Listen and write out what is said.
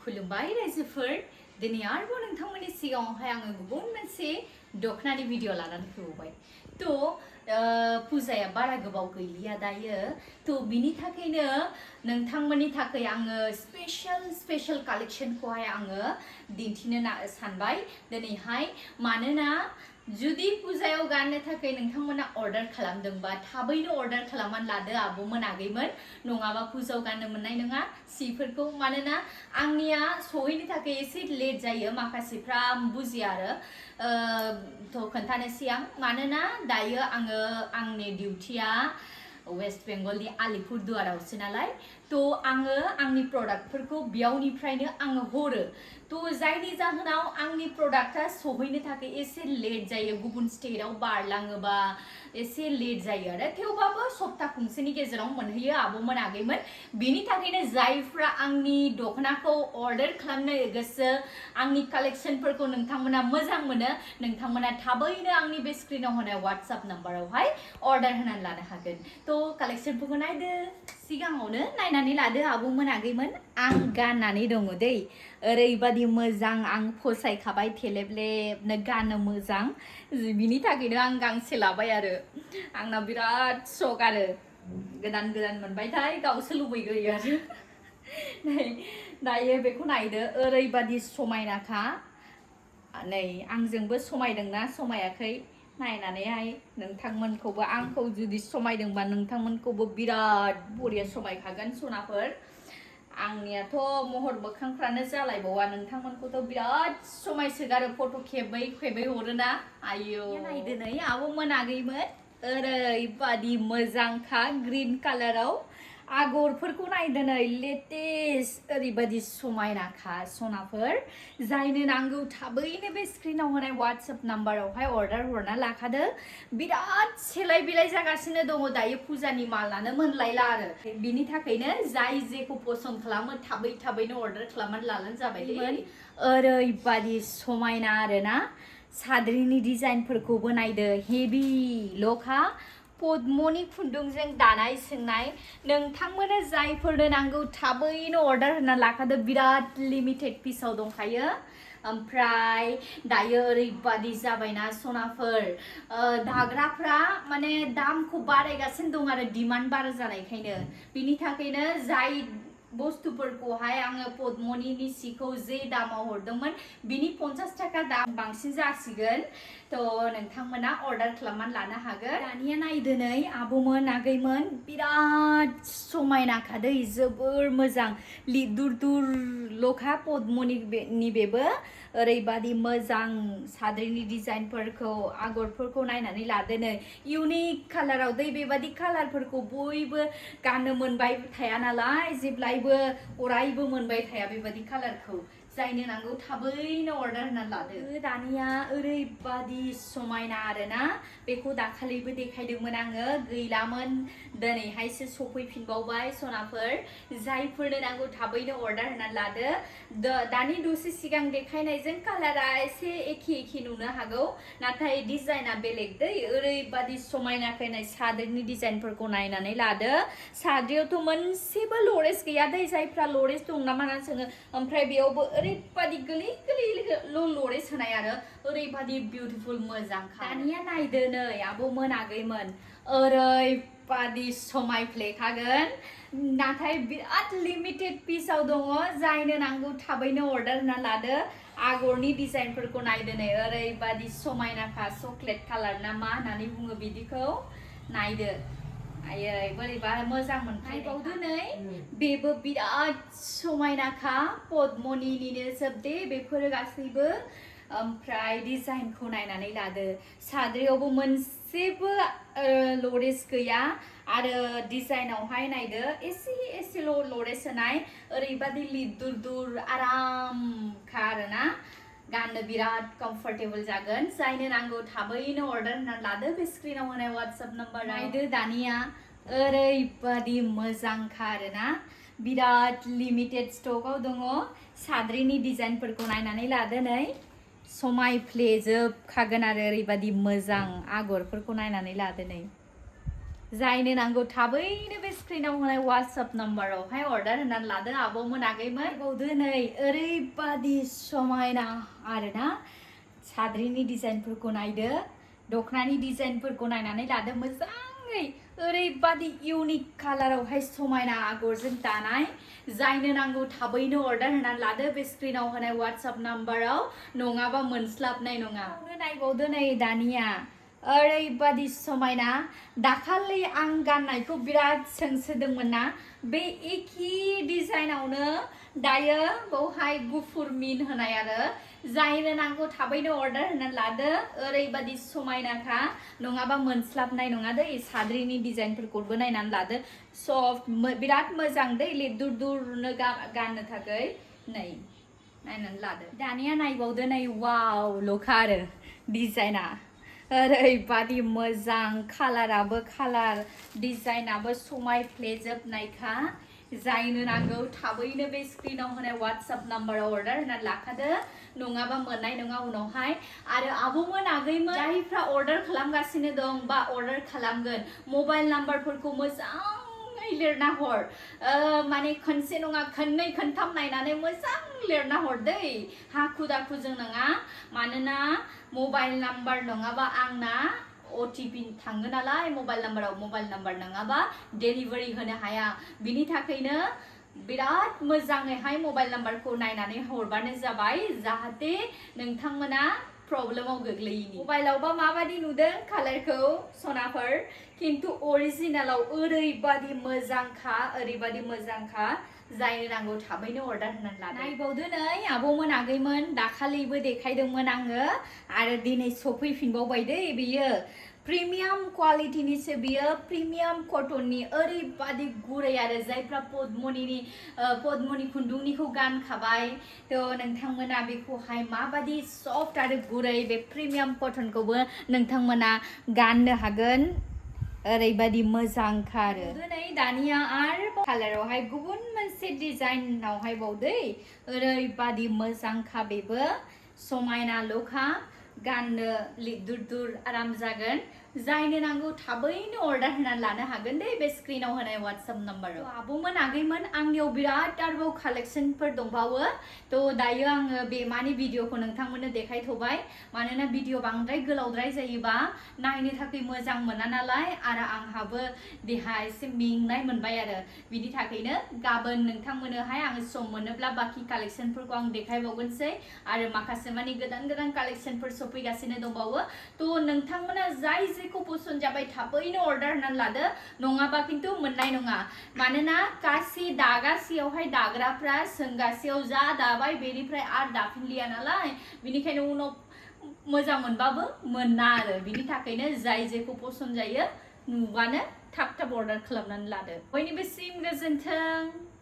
खुलुमबाय रायजोफोर दिनै आरोबाव नोंथांमोननि सिगाङावहाय आङो गुबुन मोनसे दखनानि भिडिअ लानानै फैबाय पुजाया बारा गोबाव गैलिया दायो बिनि थाखायनो नोंथांमोननि थाखाय आङो स्पेशल कालेक्शनखौहाय आङो दिन्थिनो सानबाय दिनैहाय मानोना जुदि पुजायाव गाननो थाखाय नोंथांमोना अर्डार खालामदोंबा थाबैनो अर्डार खालामनानै लादो आब'मोन आगैमोन नङाबा पुजायाव गाननो मोननाय नङा सिफोरखौ मानोना आंनिया सहैनो थाखाय एसे लेट जायो माखासेफ्रा बुजिया आरो खोन्थानोसै आं मानोना दायो आङो आंनि डिउटिया वेस्ट बेंगलनि आलिपुरदुवारावसो नालाय आङो आंनि प्रडाक्टफोरखौ बेयावनिफ्रायनो आङो हरो जायनि जाहोनाव आंनि प्रडाक्टआ सहैनो थाखाय एसे लेट जायो गुबुन स्टेटआव बारलाङोबा एसे लेट जायो आरो थेवबाबो सप्ता खनसेनि गेजेराव मोनहैयो आब'मोन आगैमोन बिनि थाखायनो जायफ्रा आंनि दखनाखौ अर्डार खालामनो गोसो आंनि कालेक्शनफोरखौ नोंथांमोना मोजां मोनो नोंथांमोना थाबैनो आंनि बे स्क्रिनाव होनाय WhatsApp नाम्बारावहाय अर्डार होनानै लानो हागोन कालेक्शनफोरखौ नायदो सिगाङावनो नायनानै लादो आब'मोन आगैमोन आं गाननानै दङ दै ओरैबादि मोजां आं फसायखाबाय थेलेबलेबनो गाननो मोजां बिनि थाखायनो आं गांसे लाबाय आरो आंना बिराद शक आरो गोदान मोनबायथाय गावसो लुबैग्रोयो आरो दायो बेखौ नायदो ओरैबादि समायनाखा नै आंजोंबो समायदोंना समायाखै नायनानैहाय नोंथांमोनखौबो आंखौ जुदि समायदोंबा नोंथांमोनखौबो बिराद बरिया समायखागोन सनाफोर आंनियाथ' महर मोखांफ्रानो जालायबावा नोंथांमोनखौथ' बिराद समायसोगारो फट' खेबै हरोना आयौ नायदो नै आब'मोन आगैमोन ओरैबादि मोजांखा ग्रीन कालाराव आगरफोरखौ नायदो नै लेटेस्ट ओरैबादि समायनाखा सनाफोर जायनो नांगौ थाबैनो बे स्क्रिनाव होनाय WhatsApp नाम्बारावहाय अर्डार हरना लाखादो बिराद सेलाय बिलाय जागासिनो दङ दायो फुजानि मालानो मोनलायला आरो बिनि थाखायनो जाय जेखौ पसन्द खालामो थाबैनो अर्डार खालामनानै लाबानो जाबाय ओरैबादि समायना आरोना साद्रिनि डिजाइनफोरखौबो नायदो हेभि लखा पद्मनि खुन्दुंजों दानाय सोंनाय नोंथांमोना जायफोरनो नांगौ थाबैनो अर्डार होना लाखादो बिराद लिमिटेड पिसाव दंखायो ओमफ्राय दायो ओरैबादि जाबायना सनाफोर दाग्राफ्रा माने दामखौ बारायगासिनो दं आरो डिमान्ड बारा जानायखायनो बिनि थाखायनो जाय बुस्थुफोरखौहाय आङो पद्मनिनि सिखौ जे दामाव हरदोंमोन बिनि 50 थाखा दाम बांसिन जासिगोन नोंथांमोना अर्डार खालामनानै लानो हागोन दानिया नायदो नै आब'मोन आगैमोन बिराद समायनाखादै जोबोर मोजां दुर लखा पद्मनि बेबो ओरैबादि मोजां साद्रिनि डिजाइनफोरखौ आगरफोरखौ नायनानै लादो नै इउनिक कालाराव दै बेबादि कालारफोरखौ बयबो गाननो मोनबाय थाया नालाय जेब्लायबो अरायबो मोनबाय थाया बेबादि कालारखौ जायनो नांगौ थाबैनो अर्डार होनानै लादो दानिया ओरैबादि समायना आरोना बेखौ दाखालिबो देखायदोंमोन आङो गैलामोन दिनैहायसो सफैफिनबावबाय सनाफोर जायफोरनो नांगौ थाबैनो अर्डार होनानै लादो दानि दसे सिगां देखायनायजों कालारा एसे एखे नुनो हागौ नाथाय डिजाइना बेलेग दै ओरैबादि समायना फैनाय साद्रिनि डिजाइनफोरखौ नायनानै लादो साद्रियावथ' मोनसेबो लरेस गैया दै जायफ्रा लरेस दं नामा होनना सोङो ओमफ्राय बेयावबो ओरैबादि गोरलै लरेस होनाय आरो ओरैबादि बिउटिफुल मोजांखा दानिया नायदो नै आब'मोन आगैमोन ओरैबादि समायफ्लेखागोन नाथाय बिराद लिमिटेड पिसाव दङ जायनो नांगौ थाबैनो अर्डार होना लादो आगरनि डिजाइनफोरखौ नायदो नै ओरैबादि समायनाखा चकलेट कालार ना मा होननानै बुङो बिदिखौ नायदो आयै बोरैबा मोजां मोनफायबावदो नै बेबो बिराद समायनाखा पद्मनिनिनो जोबदे बेफोरो गासैबो ओमफ्राय डिजाइनखौ नायनानै लादो साद्रियावबो मोनसेबो लरेस गैया आरो डिजाइनावहाय नायदो एसेल' लरेस होनाय ओरैबादि दुर आरामखा आरोना गाननो बिराद कम्फर्टेबल जागोन जायनो नांगौ थाबैनो अर्डार होनानै लादो बे स्क्रिनाव होनाय WhatsApp नाम्बार नायदो दानिया ओरैबादि मोजांखा आरोना बिराद लिमिटेड स्टकआव दङ साद्रिनि डिजाइनफोरखौ नायनानै लादो नै समायफ्लेजोबखागोन आरो ओरैबादि मोजां आगरफोरखौ नायनानै लादो नै जायनो नांगौ थाबैनो बे स्क्रिनाव होनाय WhatsApp नाम्बारावहाय अर्डार होनानै लादो आब'मोन आगैमोन बावदो नै ओरैबादि समायना आरोना साद्रिनि डिजाइनफोरखौ नायदो दखनानि डिजाइनफोरखौ नायनानै लादो मोजाङै ओरैबादि इउनिक कालारावहाय समायना आगरजों दानाय जायनो नांगौ थाबैनो अर्डार होनानै लादो बे स्क्रिनाव होनाय WhatsApp नाम्बाराव नङाबा मोनस्लाबनाय नङा नायबावदो नै दानिया ओरैबादि समायना दाखालि आं गाननायखौ बिराद सोंसोदोंमोन ना बे एखे डिजाइनावनो दायो बावहाय गुफुर मिन होनाय आरो जायनो नांगौ थाबैनो अर्डार होनानै लादो ओरैबादि समायनाखा नङाबा मोनस्लाबनाय नङा दै साद्रिनि डिजाइनफोरखौबो नायनानै लादो सफ्ट बिराद मोजां दै लिरदुर दुरनो गाननो थाखाय नै नायनानै लादो दानिया नायबावदो नै वाव ल'खा आरो डिजाइना ओरैबादि मोजां कालाराबो कालार डिजाइनाबो समायफ्लेजोबनायखा जायनो नांगौ थाबैनो बे स्क्रिनाव होनाय WhatsApp नाम्बाराव अर्डार होनानै लाखादो नङाबा मोननाय नङा उनावहाय आरो आब'मोन आगैमोन जायफ्रा अर्डार खालामगासिनो दं बा अर्डार खालामगोन मबाइल नाम्बारफोरखौ मोजाङै लिरना हर माने खनसे नङा खननै खनथाम नायनानै मोजां लिरना हर दै हाखु दाखुजों नङा मानोना मबाइल नाम्बार नङाबा आंना OTP थाङो नालाय मबाइल नाम्बार नङाबा डेलिभारि होनो हाया बिनि थाखायनो बिराद मोजाङैहाय मबाइल नाम्बारखौ नायनानै हरबानो जाबाय जाहाथे नोंथांमोना प्रब्लेमाव गोग्लैयिनि मबाइलावबा माबादि नुदों कालारखौ सनाफोर खिन्थु अरिजिनेलाव ओरैबादि मोजांखा जायनो नांगौ थाबैनो अर्डार होनानै लादो नायबावदो नै आब'मोन आगैमोन दाखालिबो देखायदोंमोन आङो आरो दिनै सफैफिनबावबाय दै बेयो प्रिमियाम क्वालिटिनिसो बियो प्रिमियाम कटननि ओरैबादि गुरै आरो जायफ्रा पद्मनि खुन्दुंनिखौ गानखाबाय थ' नोंथांमोना बेखौहाय माबादि सफ्ट आरो गुरै बे प्रिमियाम कटनखौबो नोंथांमोना गाननो हागोन ओरैबादि मोजांखा आरो नै दानिया आरो कालारावहाय गुबुन मोनसे डिजाइनावहाय बावदै ओरैबादि मोजांखा बेबो समायना ल'खा गाननो लिरदुर आराम जागोन जायनो नांगौ थाबैनो अर्डार होनानै लानो हागोन दे बे स्क्रिनाव होनाय WhatsApp नाम्बाराव आब'मोन आगैमोन आंनियाव बिराद आरोबाव कालेक्सनफोर दंबावो थ' दायो आङो बे मानि भिडिअखौ नोंथांमोननो देखायथ'बाय मानोना भिडिअ बांद्राय गोलावद्राय जायोबा नायनो थाखाय मोजां मोना नालाय आरो आंहाबो देहा एसे मेंनाय मोनबाय आरो बिनि थाखायनो गाबोन नोंथांमोननोहाय आङो सम मोनोब्ला बाखि कालेक्सनफोरखौ आं देखायबावगोनसै आरो माखासे मानि गोदान कालेक्सनफोर सफैगासिनो दंबावो थ' नोंथांमोना जाय जेखौ पसन्द जाबाय थाबैनो अर्डार होनानै लादो नङाबा खिन्थु मोननाय नङा मानोना दागासेयावहाय दाग्राफ्रा सोंगासेयाव जा दाबाय बेनिफ्राय आरो दाफिनलिया नालाय बिनिखायनो उनाव मोजां मोनबाबो मोना आरो बिनि थाखायनो जाय जेखौ पसन्द जायो नुबानो थाब अर्डार खालामनानै लादो बयनिबो गोजोन्थों।